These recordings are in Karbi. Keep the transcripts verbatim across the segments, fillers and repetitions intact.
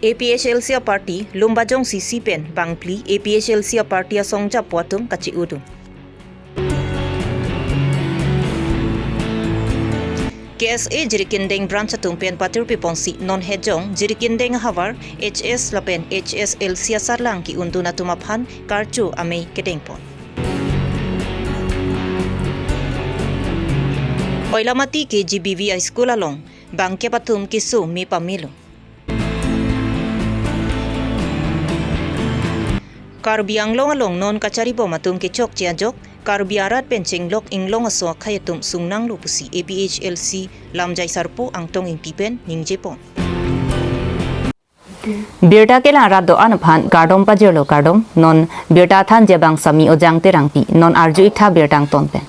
A P H L C aparty Lumbajong C C pen bangphli A P H L C aparty asong japo atum kache-udun. K S A Jirikindeng branch atum pen patirpi ponsi non Hejong, Jirikindeng ahavar H S lapen H S L C asarlang ke-undun atum aphan karcho amei kedengpon. Oilamati K G B V I school along bangkep atum keso me pamelo. Karbi Anglong along non kacharibom atum kechokche ajok, Karbi arat pen chenglok inglong aso akhai atum sungnanglo pusi A P H L C lamjai sarpo Angtong Ingti pen ningjepon. Birta kelang rat do-an aphan kardom pajirlo, kardom. Non birta thanji abang Sami Ojang Terangpi, non arju-ik tha birta angton pen.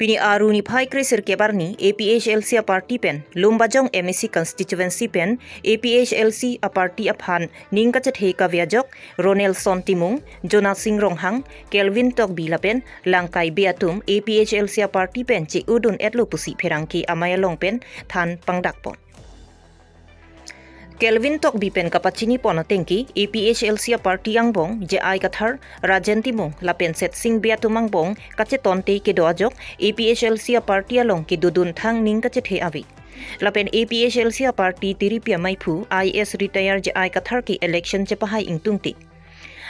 Pini Aru niphai kre-sirkep arni A P H L C aparty pen Lumbajong M A C constituency pen A P H L C aparty aphan ning kachethe kave ajok Ronelson Timung, Jonasing Ronghang, Kelvin Tokbi lapen Langkai Bey atum A P H L C aparty pen che-udun-etlo pusi pherangke amei along pen than pangdakpon. Kelvin Tokbi pen kapachinipon atengke, A P H L C aparty angbong J I Kathar, Rajen Timung lapen Setsing Bey atum angbong kachetonte kedo ajok, A P H L C aparty along kedodun thang ning kachethe ave. Lapen A P H L C aparty tiripi ameiphu I A S retire J I Kathar ke election chepahai ingtungte,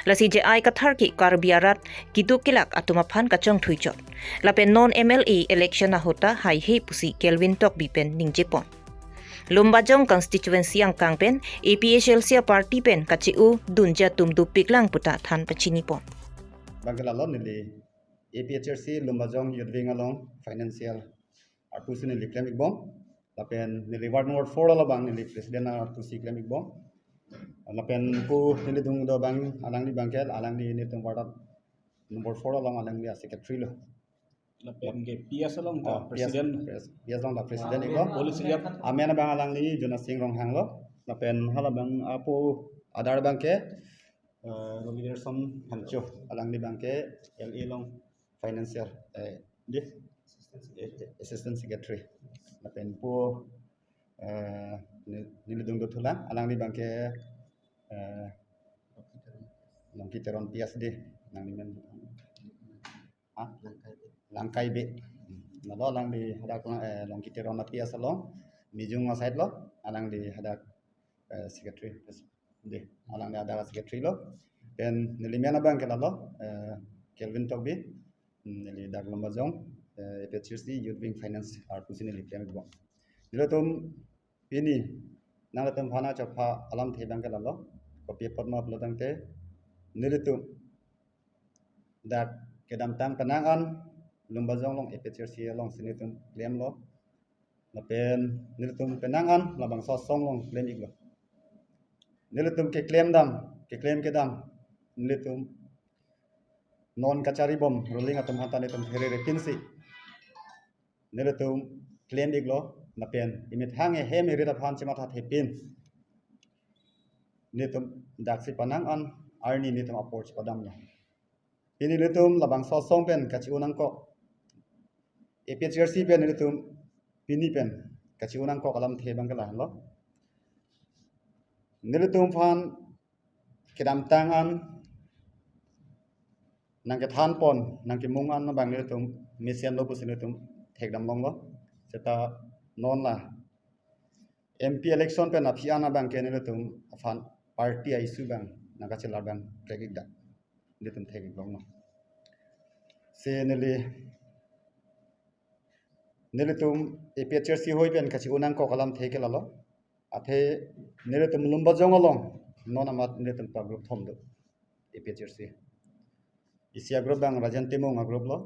lasi J I Kathar ke Karbi arat keduk kelak atum aphan kachongthui chot. Lapen non M L A election ahut ta haihe pusi Kelvin Tokbi pen ningjepon. Lumbajong constituency angkang pen A P H L C aparty pen kache-udunji atum dopiklang puta than pachinipon. Bangke lalo neli A P H L C Lumbajong Youth Wing along financial arpu si neli klem-ikbom. Lapen neli ward number four alabang neli president arpu si klem-ikbom. Lapen pu neli dung do abang alangli bangke, alangli netum ward number four along alangli a-secretary lo. Lapen ke P S along ta Oh, P S, president. P S, P S along ta president iklo. Police yap. Amen abang alangli Jonasing Ronghang lo. Lapen halabang apo adar bangke, eh, Robiderson Phangcho, alangli bangke L A along financial, eh, di, eh, assistant secretary. Lapen pu, eh, ni, neli dung do thulang, alangli bangke, eh, Longki Teron P S di, alangli men. Ha? Langkai Bey. Lalo alangli hadak lang, eh, Longki Teron P S along, Mijung aside lo, alangli hadak, eh, secretary. Di, alangli hadak secretary lo. Pen neli men abangke lalo, eh, Kelvin Tokbi, neli dak Lumbajong, eh, A P H L C Youth Wing Finance arpu si neli klem-ikbom. Nelitum pini, nanglitum aphan chapha alamthe abangke lalo, kopi apot ma pulo tangte, nelitum dak kedamtang penang an Lumbajong along A P H L C along si nelitum klemlo. Lapen nelitum penang an labangso asong along klem-iklo. Nelitum keklem dam, keklem kedam, nelitum non kacharibom ruling atum aphan ta nelitum pherere pinsi nelitum klem-iklo, lapen imethang ehem erit aphan chemathathepin nelitum daksi penang an arni nelitum apor chepadamlo. Pini nelitum labangso asong pen kache-un nangkok, A P H L C pen nelitum pini pen kache-un nangkok alamthe abangke lahelo. Nelitum aphan kedamtang an nangkethanpon, nangkemung an abang nelitum mesenlo pusi nelitum thekdam longlo. Seta non la M P election pen aphi an abangke nelitum aphan party a-issue abang nangkachelar abang krekik dak nelitum thekik longlo. Si neli, nelitum A P H L C hoi pen kache-un nangkok alamthe ke lalo. Athe nelitum Lumbajong along non amat nelitum pa group thom do A P H L C. Isi a-group abang Rajen Timung a-group lo.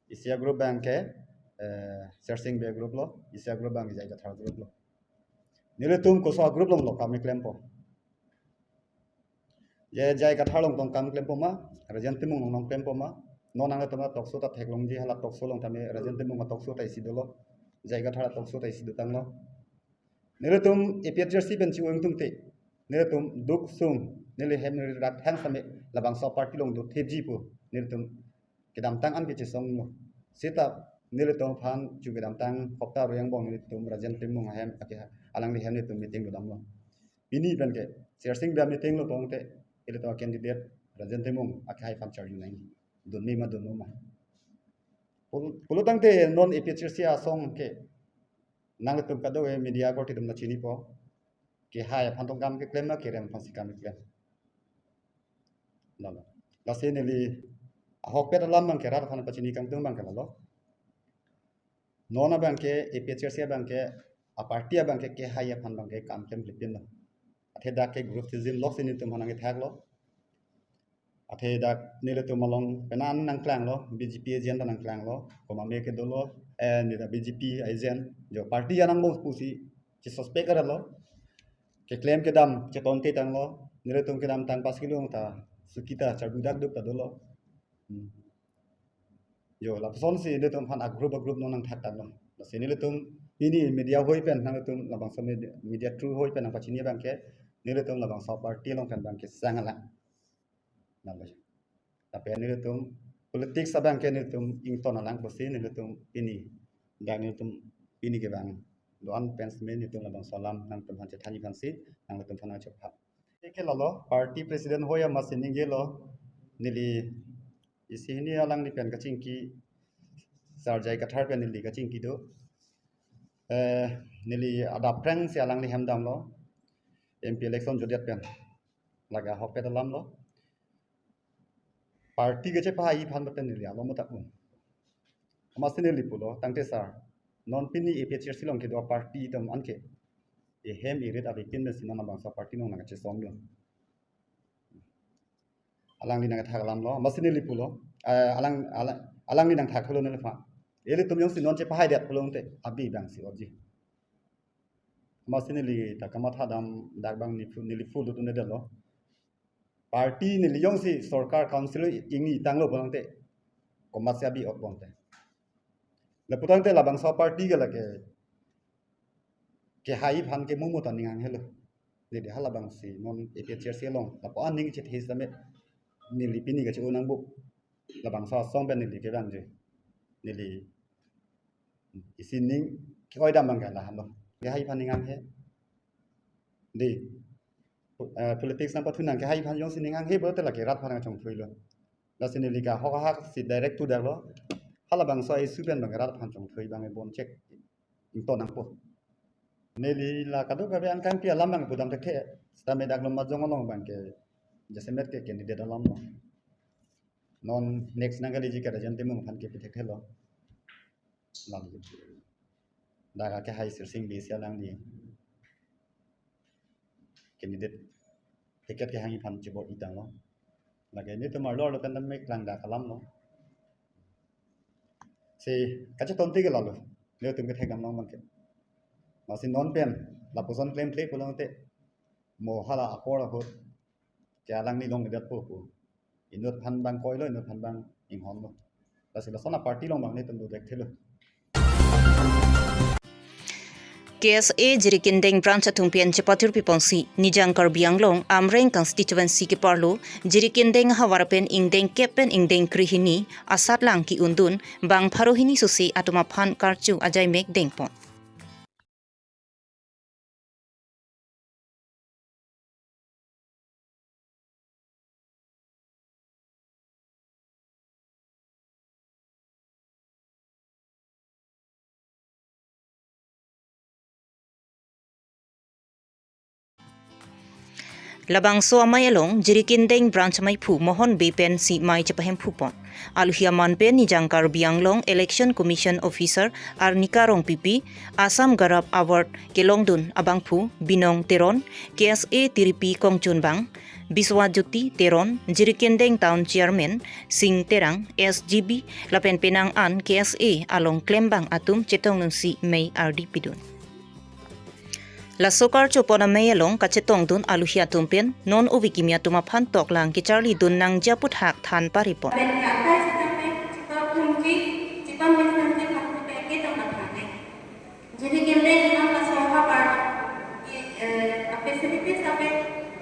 Isi a-group abangke, eh, Sersing Bey a-group lo. Isi a-group abang J I Kathar group lo. Nelitum koso a-group along lo kam klempo. Je J I Kathar along tong kam klempo ma, Rajen Timung along tong klempo ma. Non nanglitum a-talk show ta theklongji, hala talk show along tame Rajen Timung a-talk show ta isi dolo, J I Kathar a-talk show ta isi dotanglo. Nelitum A P H L C pen che-un tungte, nelitum duk sung, neli hem neli rat hang same labangso party along dothepji pu nelitum kedamtang an kechesonglo. Seta nelitum aphan chu kedamtang hopta aro angbong nelitum Rajen Timung ahem ake alangli hem nelitum meeting dodamlo. pini pen ke Sirsing Bey a-meeting lo tangte, ilitum a-candidate Rajen Timung akehai aphan charju nang. Dunme ma dunmo ma. Pul-, pulo tangte non A P H L C asong ke nanglitum kado-e media korte atum ta chinipo. Kehai aphan tong kam keklem ma kerem aphan si kam keklem. Lalo. Lasi neli ahokpet alam abang ke rat aphan pachini kangtung abang ke lalo. Non abang ke A P H L C abang ke a-party abang ke kehai aphan abang ke kam klem klipin lo. Athe dak ke groupism lok si nelitum aphan nangkethak lo. Athe dak nelitum along penang nangklang lo, B J P agent ta nangklang lo, komat me ke dolo, eh, neta B J P agent, jo party anang mo pusi, si suspect ara lo. Keklem kedam, chetong ketang lo, nelitum kedamtang pas kilung ta, sukita, charbudak duk ta dolo. Hmm. Jo, lapuson si nelitum aphan a-group a-group non nangthak tang lo. Lasi nelitum pini media hoi pen, nanglitum labangso media, media through hoi pen nangpachini abang ke, nelitum labangso party along pen abang ke sang alang. Nalo. Tapi nelitum politics abang ke nelitum ington alang pusi nelitum pini. Dan nelitum pini ke abang. Doan pen si nelitum labangso alam nangtum aphan chethanji aphan si, nanglitum aphan nangchopha. Ke lalo, party president hoi amat si ningje lo, neli isi hini alangli pen kachingki, Sar J I Kathar pen neli kachingki do. Eh, neli adap phrang si alangli hem damlo, M P election jodiat pen. Lake ahokpet alam lo. Party kechepahai aphan baten neli alom ta un. Amat si neli pulo, tangte sar, non pini A P H L C along kedo party atum anke, ehem erit avepin pensi non labangso party along nangkachesong lo. Alangli nangkethak alam lo, amat si neli pulo, eh, alang, alang, alangli nangthak pulo neliphan. Ilitum jongsi non chepahai det pulo tangte, abi abang si oji. Amat si neli ta kamatha dam dak abang neli phu-, neli phu dut un-e det lo. Party neli jongsi sorkar council ingni tanglo pulo tangte, komat si abi ot pulo tangte. Lapu tangte labangso party ke lake, kehai aphan ke mumu ta ning hang helo. Neli halabang si non A P H L C along, lapu aning chethe same, neli pini kache-o nang bu. Labangso asong pen neli kevang je. Neli isi ning ke-oi dam abang ke lahenlo. Kehai aphan ning hang he. Dei. Eh, politics nangpathu nang kehai aphan jongsi ning hang he pulote lake rat aphan chongthui lo. Lasi neli ke ahok ahak si direct thu dak lo. Halabangso issue pen abang rat aphan chongthui abang bon chek. Ington nangpo. Neli la kadokave angkangpi alam abang pudam thekthe. Sitame dak lo Majong along abang ke jasemet ke candidate alam lo. Non next nangkeleji ke Rajen Timung aphan ke pi thekthe lo. Lalo. Dak akehai Sirsing Bey si alangli candidate ticket kehangji aphan chibor-i tanglo. Lake nelitum arlo arlo pen tame klang dak alam lo. Si kachetong ti ke lalo. Nelitum kethek dam long abang ke. Amat si non pen lapuson klemkle pulo tangte, mo hala apor ahut ke alangli longledetpo pu. Inut aphan abang koilo, inut aphan abang inghonlo. Lasi lason a-party along abang nelitum do thekthelo. K S A Jirikindeng Branch atum pen chepathurpi ponsi, Nijang Karbi Anglong Amreng constituency keparlo, Jirikindeng havar pen ingdeng kep pen ingdeng krehini asatlang ki-undun, bang pharo hini susi atum aphan karju ajaimek dengpon. Labangso amei along Jirikindeng Branch ameiphu Mohon Bey pensi mei chepahemphupon. Aluhi aman pen Nijang Karbi Anglong Election Commission Officer Arnika Rongpipi, Assam Gaurav Award kelongdun abangphu Binong Teron, K S A tiripi kongchunbang Biswajyoti Teron, Jirikindeng Town Chairman Sing Terang, S G B, lapen penang an K S A along klembang atum chetongdunsi mei ardi pidun. Laso karjupon amei along kachetongdun aluhi atum pen non ove kimi atum aphan toklang kecharlidun nangji aputhak than paripon. Lapen ke akai sitame chepahumji, chepamesnamji aphan ke tong matha nang. Jirikindeng non laso havar, eh, a-facilities ape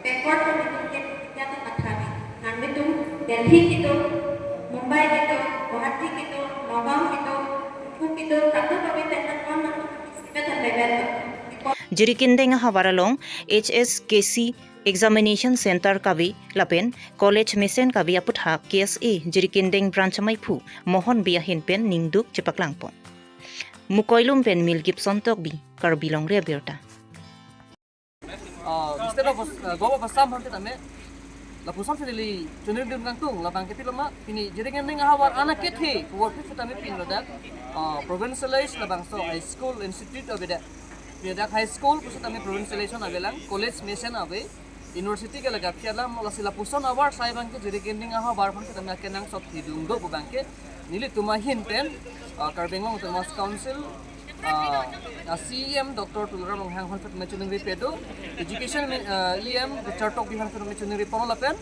backward to nelitum ke tong matha nang. Nanglitum Delhi kedo, Mumbai kedo, Guwahati kedo, Nagaon kedo, Diphu kedo, kadokave pen ta non nang participate level. Jirikindeng ahavar along H S K C Examination Center kave lapen college mesen kave aputhak K S A Jirikindeng branch amaiphu Mohon Bey ahin pen ningduk chepaklangpon. Mukoilum pen Mel Gibson Tokbi, Karbi Longri Abirta. Uh, instead of uh, Government of Assam aphan tame lapuson finally chunri dun kangtung labang ke pilo ma pini Jirikindeng ahavar anak kethe work tame pin ladak uh, provincialized labangso high school institute avedet. Pini dak high school pusi tame provincialization avelang, college mesen ave, university ke laga phialam lasi lapuson ahavar asai abang ke Jirikindeng ahavar aphan tame akenangsot thidung do abang ke nelitum ahin pen uh, Karbi Anglong Autonomous Council uh, uh, C E M Doctor Tuliram Ronghang aphan tame chunri pedo, education min- uh, E M Richard Tokbi aphan tame chunri pon lapen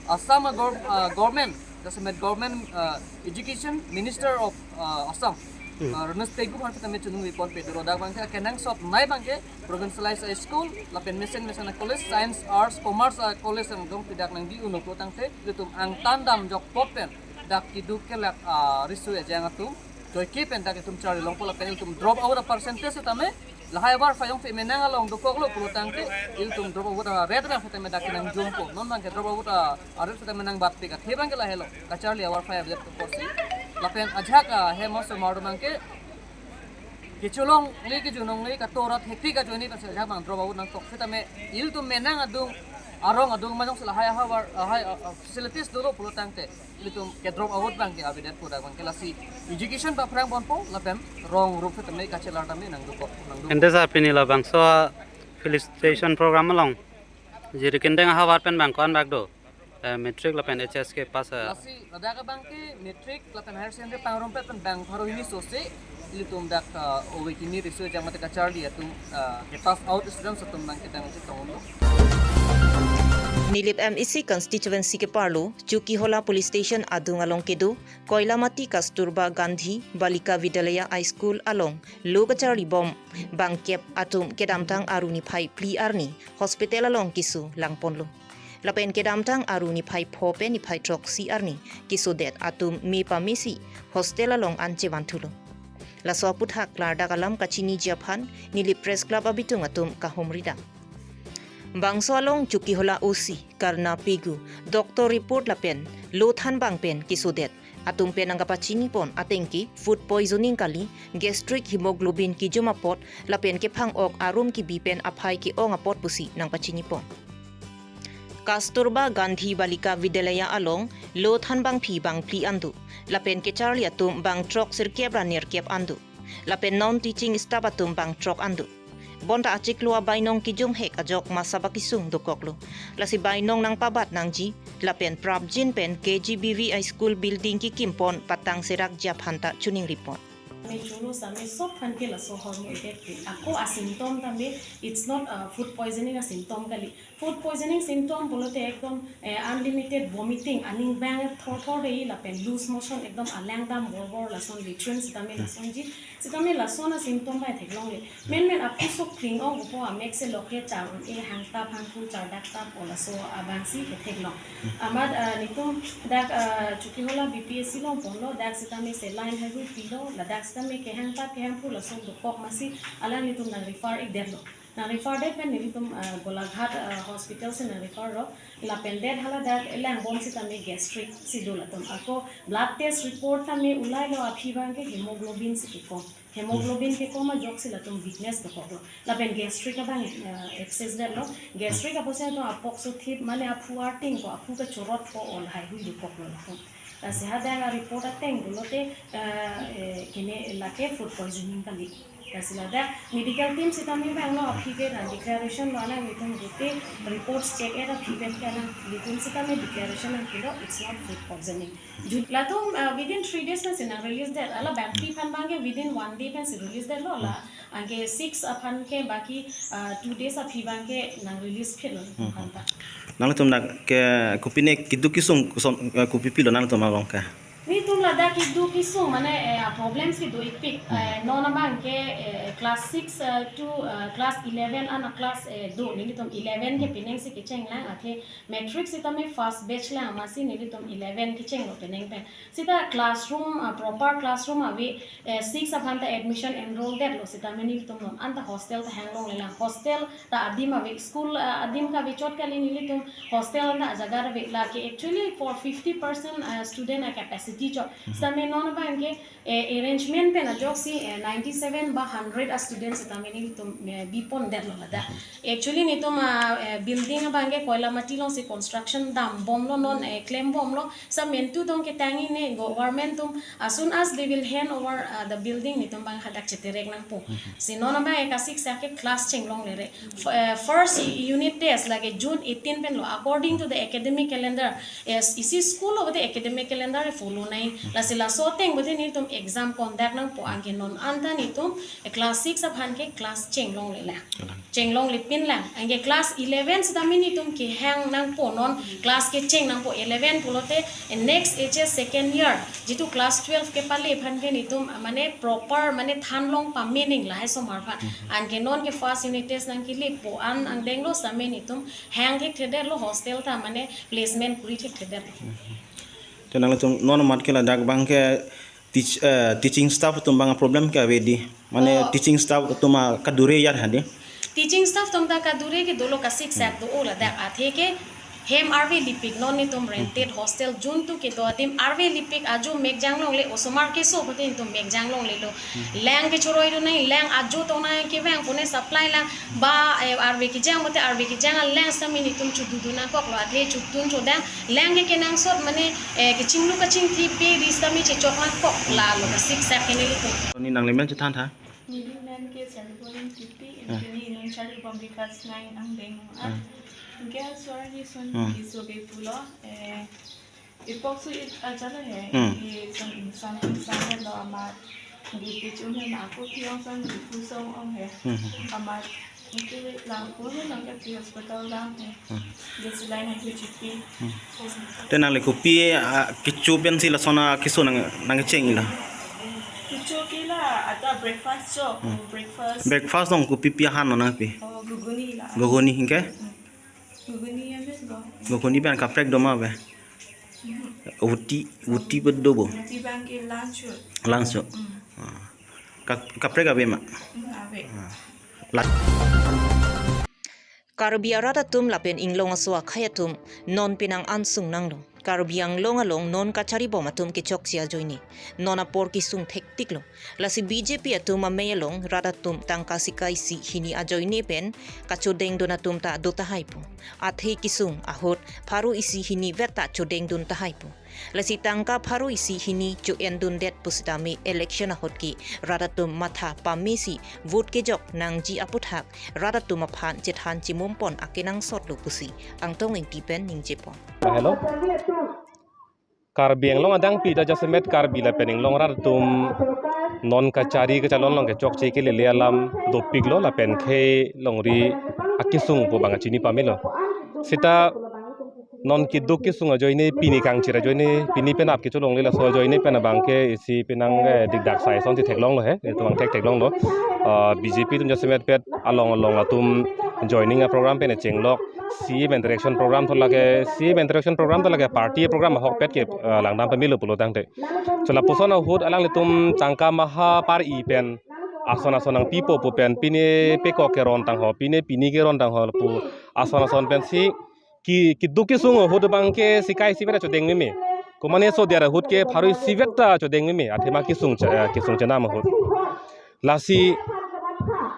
Assam uh, gov- uh, government, the government uh, education minister of uh, Assam uh, Ranoj Pegu aphan tame chunri pon pedo, ladak abang ke akenangsot nei abang ke provincialized high school lapen mesen mesen a college, science, arts, commerce a college yang dong pidak nangdi unuk lo tangte ilitum angtan damjok pop pen dak kiduk kelak a riso ejang atum joike pen dak itum charli longpo lapen ilitum drop out a percentage tame lahai ahavar aphan jongsi menang along dokok lo pulo tangte ilitum drop out a rate pen tame dak kenangjumpo, non abang ke drop out a rate tame nangbatpik athe abang ke lahelo kacharli ahavar aphan avedet porsi lapen ajahak ahem osomar abang ke kecholongle kejunongle katorat hektik ajoine pensi ajahak abang drop out nangkok sitame ilitum menang adung arong adung ma jongsi lahai ahavar lahai uh, uh, facilities dolo pulo tangte ilitum ke drop out abang ke avedet pu dak abang ke lasi education paphrang ponpo lapen rong rup tame kachelar tame nangdukok nangdukok. Ante sir, pini labangso felicitation program along Jirikindeng ahavar pen bang ko-an bak do? Eh, matric lapen H S K pass eh. Lasi ladak abang ke matric lapen higher secondary pangrumpet pen bang pharo hini sose ilitum dak uh, ove kimi riso ejang mate kacharli atum uh, ke pass out students atum abang ke dang chetong lo. Nilip M A C constituency keparlo Chokihola police station adung along kedo Koilamati Kasturba Gandhi Balika Vidyalaya High School along lo kacharlibom bangkep atum kedamtang Aru niphai phli arni hospital along keso langponlo. Lapen kedamtang Aru niphai pho pen niphai throksi arni kesodet atum me pamesi hostel along an chevanthulo. Laso aputhak klardak alam kachiniji aphan Nilip Press Club abitung atum kahumri dam. Bangso along Chokihola O C Karna Pegu doctor report lapen lo thanbang pen kesodet atum pen nangkapachinipon ateng ke food poisoning kali, gastric hemoglobin kejum apot lapen kephang-ok arum kebi pen aphai ke-ong apot pusi nangpachinipon. Kasturba Gandhi Balika Vidyalaya along lo thanbangpi bangphli an do lapen kecharli atum bangthrok sirkep ra nerkep an do lapen non teaching staff atum bangthrok an do. Bonta achiklo abainong kejumhek ajok masa bakisung dokoklo. Lasi bainong nangpabat nangji lapen prapjin pen K G B V High School building kekimpon patang serakji aphanta chuningripon. Me chulo same sob aphan ke laso hormu effect ke. Ako a symptom tame, it's not uh, food poisoning a symptom kali. Food poisoning symptom pulote ekdom eh, unlimited vomiting, aning bang thor thor dei lapen loose motion ekdom alang dam bor bor lason latrine sitame lasonji. Sitame lason a symptom bai theklongle. Menmen aphu sok phling-ong upo amek se loke char un-e hangtap hangphu char dak tap o laso abangsi ketheklong. Amat ah, netum dak ah, Chokihola B P S C along ponlo, dak sitame saline haihui pilo, ladak sitame kehangtap kehangphu lason dokok masi alang netum nang refer-ikdetlo. Nang refer det pen nelitum ah, Golaghat ah, hospital si nang refer lo. Lapen det hala dak elangbom sitame gastric si do latum. Ako blood test report tame ulailo aphi abang ke hemoglobin si kekom. Hemoglobin kekom ajoksi latum weakness dokoklo. Lapen gastric abang ah, excess detlo. Gastric apotsi to apok so thip mane aphu arting ko aphu kechorot ko ol haihui dokoklo latum. Lasi hadak a report ateng pulote ah, eh, kene lake food poisoning kali. Lasi ladak medical team sitame bang lo aphi ke na declaration lo alang netum gute reports check et aphi pen ke alang netum sitame declaration nangpilo, it's not food poisoning. Ju- latum ah, within three days pensi nang release det, hala bangphli aphan abang ke within one day pensi release detlo, la anke six aphan ke baki ah, two days aphi abang ke nang release phitlo aphanta. Nangtum nak ke kopine kiduk kisung koson eh, kopi pilo nangtum along ke? Nelitum ladak kedo kesung mane eh, problems kedo-ikpik. Eh, non abang ke eh, class six eh, to eh, class eleven an a class eh, do nelitum eleven ke penengsi kecheng lang athe matric sitame first batch lang amatsi nelitum eleven kechenglo peneng pen. Sita classroom eh, proper classroom ave eh, six aphan ta admission enroll detlo sitame nelitum non anta hostel ta hanglongle lang. Hostel ta adim ave school eh, adim kave chot kali nelitum hostel anta ajaga ave lake actually for fifty percent eh, student a capacity chot. Sitame non abang ke eh, arrangement pen ajoksi eh, ninety seven ba hundred a students sitame nelitum eh, bipon detlo ladak. Actually nelitum ah, eh, building abang ke Koilamati alongsi construction dambomlo non eh, klembomlo. Sitame nelitum ketang-i ne government atum as soon as they will hand over uh, the building nelitum abang hadak cheterek nangpo. Si non abang eh, ka six a ke class chenglongle re. F- eh, first unit test lake June eighteen penlo according to the academic calendar. Yes, isi school lo the academic calendar follow nai. Lasi laso ateng bote nelitum exam conduct nangpo anke non anta nelitum eh, class six aphan ke class chenglongle lang. Chenglongle pin lang. Anke class eleven sitame nelitum kehang nangpo non class kecheng nangpo eleven pulote eh, next H S second year jitu class twelve kepale aphan ke nelitum ah, mane proper mane thanlong pame nang lahai osomar aphan. Anke non ke first unit test nangkelepo an angdenglo sitame nelitum hang thekthedetlo hostel ta mane placement kuri thekthedetlo. Te nanglitum non mat ke ladak abang ke teach, eh, teaching staff atum abang problem ke ave di. Mane Oh. teaching staff atum a kadure yar hadi. Teaching staff atum ta kadure ke dolo ka six sak do o ladak athe ke hem arve lipik non nelitum rented hostel juntu kedo adim arve lipik ajo mek janglongle osomar keso bote nelitum mek janglonglelo. Lang ke choroi do nai lang ajo tongnai kevang pone supply lang ba eh, arve kejang bote arve kejang lang sitame nelitum chududu nangkoklo athe chutun chodang lang ke kenangsot mane eh, kechinglu kachingthi pe ri sitame chechok nangkok lalo ka six sak ke nelitum. Ni nanglimen chethan tha. Nelimen ke Saribon Titi, Ah. Neli non Saribon Vikas nine angdeng. Ah. Ke suara ni sun Hmm. iso ke pulo eh, ipok su it aja lo he. Hmm. Isun insan insan lo amat. Di kechum he ma aku piong son di kusong ong he. Hmm. Amat itu lang pun nang ke hospital lang he. Hmm. Di selain itu cuti. Hmm. Te nangli kopi ah, kecho pensi lason a keso nang nangcheng ila. Kecho ke la ada breakfast cho. Hmm. Breakfast. Breakfast dong kopi pi ahan lo nangpi. Oh, guguni la. Guguni hingke? Hmm. Guguni ya bet go. Guguni pen kaprek do ma be. Uti uti bedo bo. Nanti bang ke lunch. Langsung. Hmm. Ah. Ka- kaprek ave ma. Hmm, ave. Ah. La- Karbi arat atum lapen inglong aso akhei atum non penang ansung nanglo. Karbi Anglong along non kacharibom atum kechokche ajoine non apor kesung thektiklo. Lasi B J P atum amei along rat atum tangka sikai isi hini ajoine pen kachodengdun atum ta do tahai pu. Athe kesung ahut pharo isi hini vet ta chodengdun tahai pu. Lasi tangka pharo isi hini cho-endundet pusitame election ahut ke rat atum matha pamesi vote kejok nangji aputhak rat atum aphan chethan chimum pon akenangsot lo pusi Angtong Ingti pen ningjepon. Hello. Karbi Anglong adangpi ta jasemet Karbi lapen inglong rat atum non kachari kachalon along kechokche kelele alam dopiklo lapen khei longri akesung pu bang chini pamelo. Sita non keduk kesung ajoine pini kangchir ajoine pini penap kecholongle laso ajoine pen abang ke isi penang eh, dikdak sai asonsi theklonglo he. Itu bang thek theklonglo. Ah, B J P atum jasemet pet along along atum joining a program pen chenglok C M interaction program to lake C M interaction program to lake party program ahokpet ke ah, langdam pamelo pulo tangte. Chula puson ahut alanglitum tangka maha par-i pen ason ason nangpipo pu pen pine pekok keron tangho pine pini keron tangho pu ason ason pensi ki keduk kesung ahut abang ke sikai isi vet ta chodeng meme. Komane so diara ahut ke pharo isi vet ta chodeng meme. Athema kesung cha- eh, kesung chenam ahut. Lasi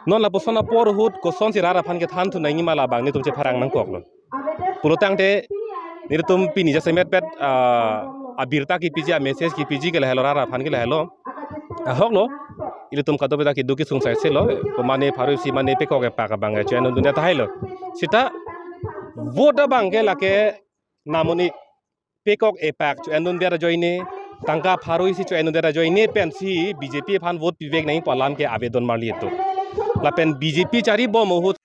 non lapuson apor ahut kosonsi rat aphan kethan thu nangji ma labang netum chepharang nangkoklo. Pulo tangte netum pini jasemet pet ah, abirta kepiji amessage kepiji ke lahelo rat aphan ke lahelo. Ahoklo. Ilitum kadokave ta keduk kesung saiselo. Komane pharo isi mane pekok epak abang cho-endunde tahailo. Sita vote abang ke lake namuni pekok epak cho-endunde ajoine tangka pharo isi cho-endunde ajoine pensi B J P aphan vote pivek nangji pu alam ke avedon marli itu. Lapen B J P charibom ahut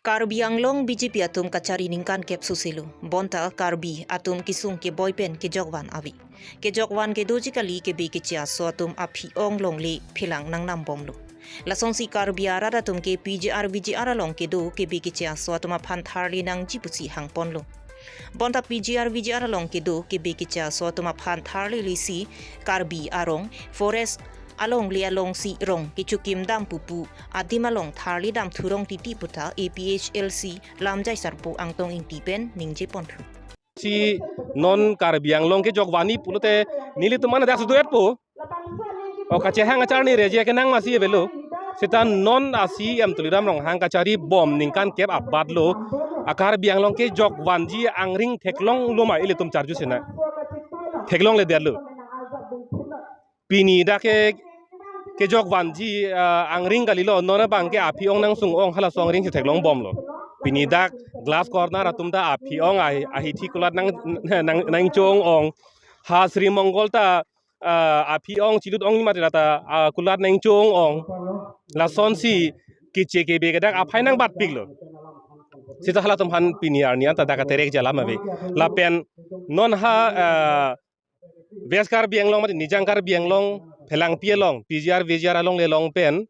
Karbi Anglong B J P atum kachari ningkan kep susilo. Bonta Karbi atum kesung keboi pen kejokvan ave. Kejokvan kedoji kali kebe keche aso atum aphi ong longle phelang nangnam bomlo. Lasonsi Karbi arat atum ke P G R V G R along kedo kebe keche aso atum aphan tharle nangji pusi hangponlo. Bonta P G R V G R along kedo kebe keche aso atum aphan tharle lesi Karbi arong forest alongle alongsi rong kechokim dam pupu adim along tharle dam thurong titi puta A P H L C lamjai sarpo Angtong Ingti pen ningje ponthu. Si non Karbi Anglong kejokvan ni pulote nelitum an dak suduet po. O kachehang acharni reje kenang masi avelo. Seta non a-C E M Tuliram Ronghang kachari bom ningkan kep abatlo. A Karbi Anglong kejokvanji angring theklonglo ma ilitum charju sina. Theklongledetlo. Pini dak ke kejokvanji, ah, angring kalilo, non abang ke aphi ong nangsung ong halaso angring si theklong bomlo. Pini dak Glass Corner atum ta aphi ong ahi, ahithi kulat nang, nang, nangchong ong. Ha Sri Mongol ta, ah, aphi ong chilut ong ni mati rata, ah, kulat nangchong ong. Lasonsi keche kebe ke dak aphai nangbatpiklo. Seta halatum aphan pini arni anta dak katerek jalam ave. Lapen non ha, ah, West Karbi Anglong mati Nijang Karbi Anglong phelangpi along P G R V G R alongle along pen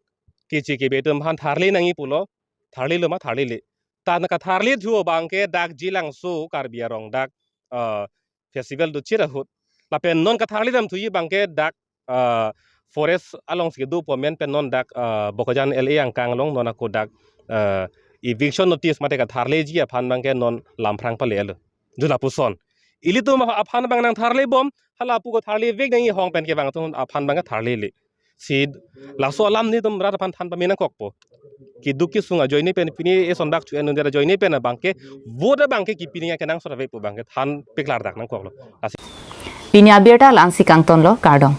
keche kebe atum aphan tharle nangji pulo, tharlelo ma tharlele. Tan katharle thu abang ke dak Jilangso Karbi arong dak, ah, festival dochir ahut. Lapen non katharle dam thuji abang ke dak, ah, forest alongsi kedo pu amen pen non dak, ah, Bokajan L A angkang along non ako dak, ah, eviction notice mate katharleji aphan abang ke non lam phrang pale alo. Dun lapuson. Ilitum aphan abang nangtharle bom, hala pu ko tharle vek nangji ahong pen kevang atum aphan abang tharlele. Si laso alam nelitum rat aphan than pame nangkokpo. Keduk kesung ajoine pen pini eson dak chu enun dera ajoine pen abang ke vote abang ke kepi nangji kenangsot ave pu abang ke thanpiklar dak nangkoklo. Lasi pini abirta la-ansi kangtonlo, kardom.